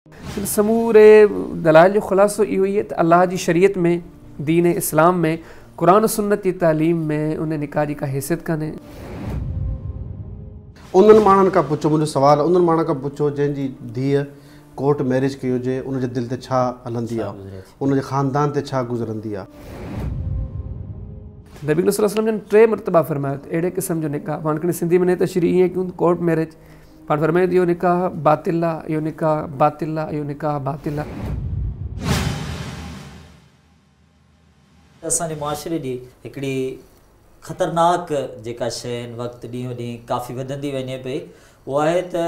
سموري دلائل جو خلاصو اهو ئي آهي ته الله جي شريعت ۾، دين اسلام ۾، قرآن و سنت جي تعليم ۾ ان نڪاح جي ڪا حيثيت ڪانهي. انهن ماڻهن کان پڇو، منهنجو سوال آهي، انهن ماڻهن کان پڇو جنهن جي ڌيء ڪورٽ ميريج ڪئي هجي، ان جي دل تي ڇا هلندي آهي، ان جي خاندان تي ڇا گذرندي آهي. نبي صلي الله عليه وسلم جن ٽي مرتبا فرمايو ته اهڙي قسم جو نڪاح، پاڻ کڻي سنڌي ۾ تشريح ائين ڪيون ته ڪورٽ ميريج، پاڻ فرمايو ته اهو نڪاح باطل آ، اهو نڪاح باطل آ، اهو نڪاح باطل آ. اسان جي معاشري جي هڪڙي خطرناڪ جيڪا شيء هن وقت ڏينهون ڏينهن ڪافي وڌندي وڃي پئي اهو آهي ته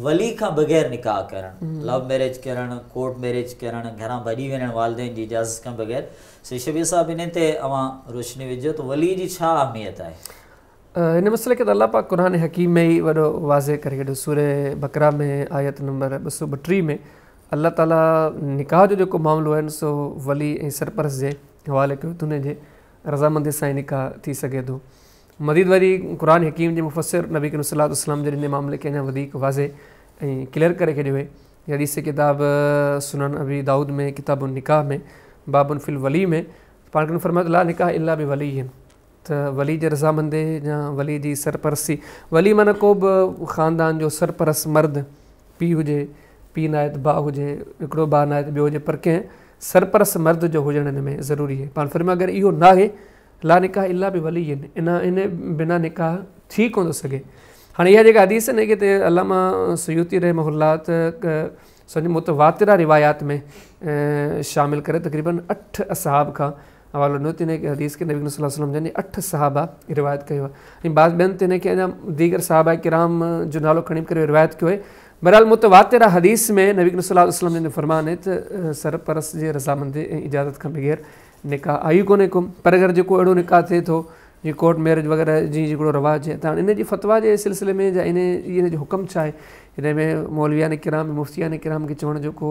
ولي کان بغير نڪاح ڪرڻ، لو ميريج ڪرڻ، ڪورٽ ميريج ڪرڻ، گهران ڀڄي وڃڻ والدين جي اجازت کان بغير. سيد شبير صاحب انهي تي اوهان روشني وجهو ته ولي جي ڇا اهميت آهي؟ هن مسئلي کي ته الله پاڪ قرآن حڪيم ۾ ئي وڏو واضح ڪري ڇڏيو. سورة بقره ۾ آيت نمبر 232 ۾ الله تعالي نڪاح جو جيڪو معاملو آهي سو ولي ۽ سرپرست جي حوالي ڪيو ته ان جي رضامندي سان ئي نڪاح ٿي سگهي ٿو. مزيد وري قرآن حڪيم جي مفسر نبي ڪريم صلي الله عليه وسلم جن ان معاملي کي اڃا وڌيڪ واضح ۽ ڪليئر ڪري ڇڏيو آهي. حديث ڪتاب سنن ابي دائود ۾ ڪتاب النڪاح ۾ باب في الولي ۾ پاڻ ڪريم فرمايو ته لا نڪاح الا بولي، ته ولي جي رضامندي يا ولي جي سرپرستي، ولي معنيٰ ڪو به خاندان جو سرپرست مرد، پيء هجي، پيء ناهي ته ڀاء هجي، هڪڙو ڀاء ناهي ته ٻيو هجي، پر ڪنهن سرپرست مرد جو هجڻ ان ۾ ضروري آهي. پاڻ فرمايو اگر اهو ناهي، لا نڪاح الا بولي، ان بنا نڪاح ٿي ڪونه ٿو سگهي. هاڻي اها جيڪا حديث آهي ان کي ته علامه سيوطي رحمه الله ته سمجهه متواتره روايات ۾ شامل ڪري تقريبن 8 اصحاب کان حوالو ڏنو ته هن حديث کي نبي صلي الله عليه وسلم جن 8 صحابه روايت ڪيو آهي ۽ بعض ٻين ته هن کي اڃا ديگر صحابه ڪرام جو نالو کڻي ڪري روايت ڪيو آهي. بهرحال متواتره حديث ۾ نبي صلي الله عليه وسلم جن جو فرمان آهي ته سرپرست جي رضامندي ۽ اجازت کان بغير نڪاح آهي ئي ڪونهي ڪو. پر اگر جيڪو اهڙو نڪاح ٿئي ٿو جيئن ڪورٽ ميرج وغيره جي جيڪو رواج آهي ته هاڻي ان جي فتويٰ جي سلسلي ۾ يا ان جو حڪم ڇا آهي ان ۾ مولويان ڪرام مفتيان ڪرام کي چوڻ جو ڪو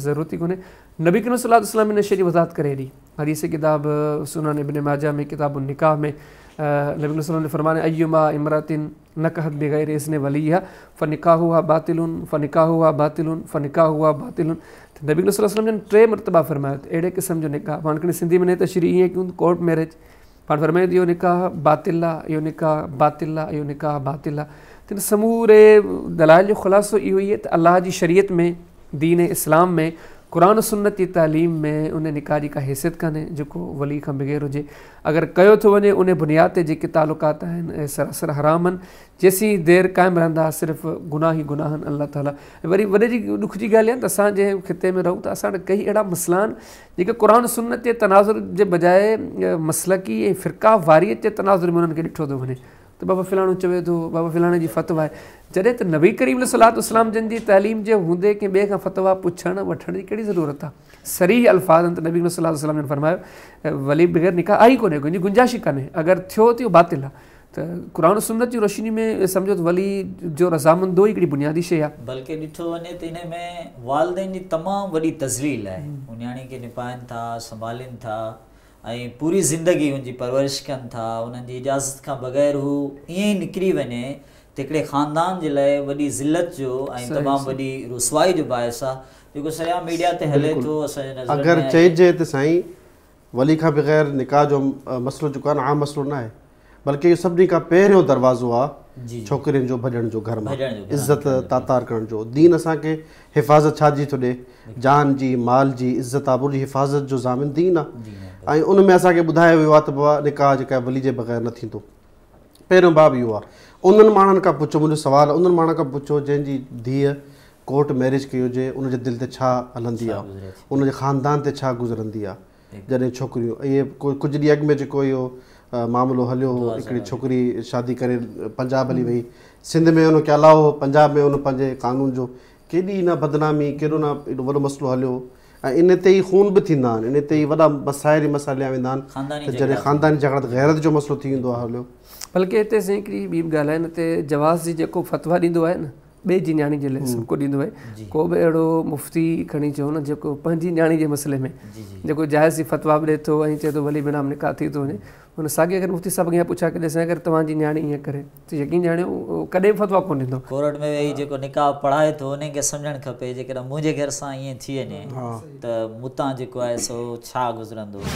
ضرورت ئي ڪونهي. نبي ڪريم صلي الله عليه وسلم ان شيء جي وضاحت ڪري ڏني. حديث ڪتاب سنن ابن ماجه ۾ ڪتاب النڪاح ۾ نبي صلي الله عليه وسلم فرمانه ايما امرأة نڪحت بغير اذن وليها فنڪاحها باطل فنڪاحها باطل فنڪاحها باطل. ته نبي صلي الله عليه وسلم جن ٽي مرتبا فرمايو ته اهڙي قسم جو نڪاح، پاڻ کڻي سنڌي ۾ تشريح ائين ڪيون ته ڪورٽ ميرج، پاڻ فرمايو ته اهو نڪاح باطل آهي، اهو نڪاح باطل آهي، اهو نڪاح باطل آهي. ته ان سموري دلائل جو خلاصو اهو ئي آهي ته الله جي شريعت ۾، دين اسلام ۾، قرآن و سنت جي تعليم ۾ ان نڪاح جي ڪا حيثيت ڪانهي جيڪو ولي کان بغير هجي. اگر ڪيو ٿو وڃي ان بنياد تي جيڪي تعلقات آهن اهي سراسر حرام آهن، جيسين دير قائم رهندا صرف گناهه ئي گناهه آهن. الله تعاليٰ وري وڏي جي ڏک جي ڳالهه اها آهي ته اسان جنهن خطي ۾ رهون ٿا اسان وٽ ڪئي اهڙا مسئلا آهن جيڪي قرآن و سنت جي تناظر جي بجاء مسلڪي ۽ فرقه واريت جي تناظر ۾ انهن کي ڏٺو ٿو وڃي ته بابا فلاڻو چوي ٿو، بابا فلاڻي جي فتويٰ آهي. جڏهن ته نبي ڪريم عليه الصلوة والسلام جن جي تعليم جي هوندي ڪنهن ٻئي کان فتويٰ پڇڻ وٺڻ جي ڪهڙي ضرورت آهي؟ صريح الفاظ آهن ته نبي ڪريم صلي الله عليه وسلم جن فرمايو ولي بغير نڪاح آهي ئي ڪونهي، ڪنهن جي گنجائش ئي ڪانهي، اگر ٿيو ته اهو باطل آهي. ته قرآن و سنت جي روشني ۾ سمجهو ته ولي جو رضامندو ئي هڪڙي بنيادي شيء آهي. بلڪه ڏٺو وڃي ته انهي ۾ والدين جي تمام وڏي تذليل آهي. هو نياڻي کي نپائن ٿا، سنڀالين ٿا ۽ پوري زندگي ان جي پرورش ڪن ٿا، انهن جي اجازت کان بغير هو ائين ئي نڪري وڃي ته هڪڙي خاندان جي لاء وڏي ذلت جو ۽ تمام وڏي رسوائي جو باعث آهي، جيڪو سرعام ميڊيا تي هلي ٿو اسان جي نظرن ۾ اگر چئجي ته سائين ولي کان بغير نڪاح جو مسئلو جيڪو آهي نه عام مسئلو نه آهي بلڪه اهو سڀني کان پهريون دروازو آهي ڇوڪرين جو ڀڄڻ جو گهر مان عزت تاتار ڪرڻ جو. دين اسان کي حفاظت ڇا جي ٿو ڏي؟ جان جي، مال جي، عزت آبرو جي حفاظت جو ضامن دين آهي ۽ ان ۾ اسان کي ٻڌايو ويو آهي ته بابا نڪاح جيڪا ولي جي بغير نه ٿيندو. پهريون باب اهو آهي. انهن ماڻهن کان پڇو، منهنجو سوال آهي انهن ماڻهن کان پڇو جنهن جي ڌيء ڪورٽ ميريج ڪئي هجي ان جي دل تي ڇا هلندي آهي، ان جي خاندان تي ڇا گذرندي آهي جڏهن ڇوڪريون اهي ڪجهه ڏينهن اڳ ۾ جيڪو اهو معاملو هليو هو هڪڙي ڇوڪري شادي ڪري پنجاب هلي وئي، سنڌ ۾ ان کي الاء هو، پنجاب ۾ ان پنهنجي قانون جو ڪيڏي نه بدنامي ڪيڏو نه ايڏو وڏو مسئلو هليو ۽ ان تي ئي خون به ٿيندا آهن، ان تي ئي وڏا مسائل ئي مسائل ليا ويندا آهن ته جڏهن خانداني جهڳڙا ته غيرت جو مسئلو ٿي ويندو آهي هليو. بلڪه هتي سائين هڪڙي ٻي به ڳالهه آهي ان تي جواز جي جيڪو فتويٰ ڏيندو آهي نه ٻئي جي نياڻي جي لاء سڀ ڪو ڏيندو آهي. ڪو به اهڙو مفتي کڻي چئو نه جيڪو پنهنجي نياڻي جي مسئلي ۾ جيڪو جائز جي فتويٰ به ڏئي ٿو ۽ چئي ٿو ولي بنا نڪاح ٿي ٿو وڃي، هن ساڳي اگر مفتي صاحب کان پڇا ڪجي سائين اگر توهان جي نياڻي ائين ڪري ته يقين ڄاڻيو ڪڏهن به فتويٰ ڪونه ڏيندو. ڪورٽ ۾ ويهي جيڪو نڪاح پڙهائي ٿو انهي کي سمجهڻ کپي جيڪڏهن منهنجي گهر سان ائين ٿي وڃي ته مون تان جيڪو آهي سو ڇا گذرندو.